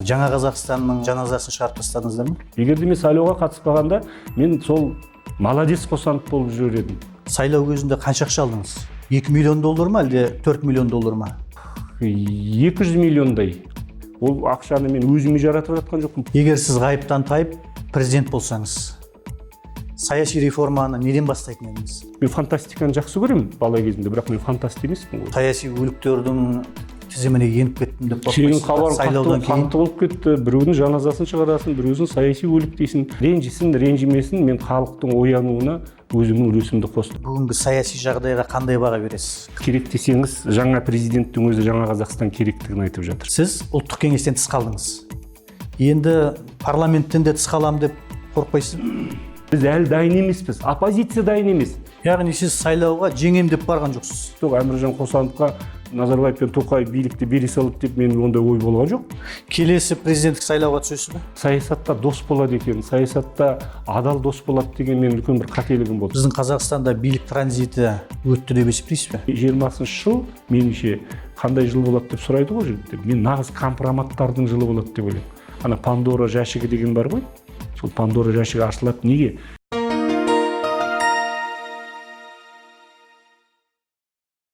Жаңа Қазақстанның жаназасын шығарып тастадыңыздар ма? Егер де мен сайлауға қатыспағанда, мен сол молодец Қосанов болып жүрер едім. Сайлау кезінде қанша ақша алдыңыз? 2 миллион доллар ма, әлде 4 миллион доллар ма? 200 миллиондай. Ол ақшаны мен өзіме жаратып жатқан жоқпын. Егер сіз ғайыптан тайып президент болсаңыз, саяси реформаны неден бастайтын едіңіз? Мен фантастиканы жақсы көремін бала кезімде, бірақ мен фантаст емеспін ғой. Саяси өліктердің тізіміне еніп кеттім деп Сенің қорықпайсыз ба? хабарың қатты, Сайлаудан кейін қатты болып кетті. Біреудің жаназасын шығарасың, біреудің саяси өлік дейсің. Ренжісін, ренжімесін, мен халықтың оянуына өзімнің үлесімді қостым. Бүгінгі саяси жағдайға қандай баға бересіз? Керек десеңіз, жаңа президенттің өзі Жаңа Қазақстан керектігін айтып жатыр. Сіз Ұлттық кеңестен тыс қалдыңыз, енді парламенттен де тыс қаламын деп қорықпайсыз ба? Біз әлі дайын емеспіз, оппозиция дайын емес. Яғни сіз сайлауға жеңем деп барған жоқсыз? Жоқ, Әміржан Қосановқа Назарбаев пен Тоқаев билікті бере салды деп мен ондай ой болған жоқ. Келесі президенттік сайлауға түсесіз бе? Саясатта дос болады екен, саясатта адал дос болады деген менің үлкен бір қателігім болды. Біздің Қазақстанда билік транзиті өтті деп есептейсіз бе? 20-жыл меніңше қандай жыл болады деп сұрайды ғой жігіттер. Мен нағыз компроматтардың жылы болады деп ойлаймын. Ана Пандора жәшігі деген бар ғой, сол Пандора жәшігі ашылады. Неге?